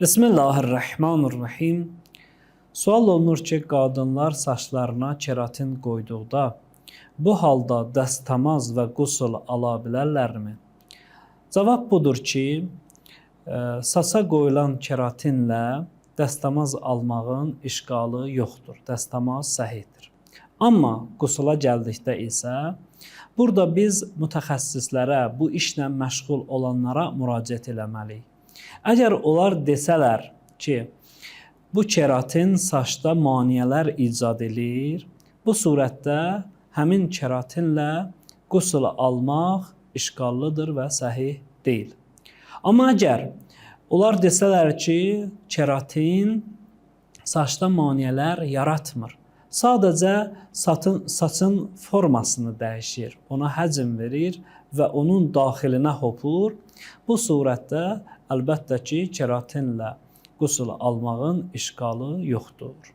Bismillahirrahmanirrahim. Sual olunur ki, qadınlar saçlarına keratin qoyduqda bu halda dəstəmaz və qusl ala bilərlərmi? Cavab budur ki, saça qoyulan keratinlə dəstəmaz almağın işqalı yoxdur. Dəstəmaz səhihdir. Amma qusula gəldikdə isə burada biz mütəxəssislərə, bu işlə məşğul olanlara müraciət eləməliyik. Əgər onlar desələr ki, bu keratin saçda maneələr icad eləyir, bu surətdə həmin keratinlə qusl almaq işqallıdır və səhih deyil. Amma əgər onlar desələr ki, keratin saçda maneələr yaratmır, sadəcə saçın formasını dəyişir, ona həcm verir və onun daxilinə hopur, bu surətdə əlbəttə ki, keratinlə qusl almağın işqalı yoxdur.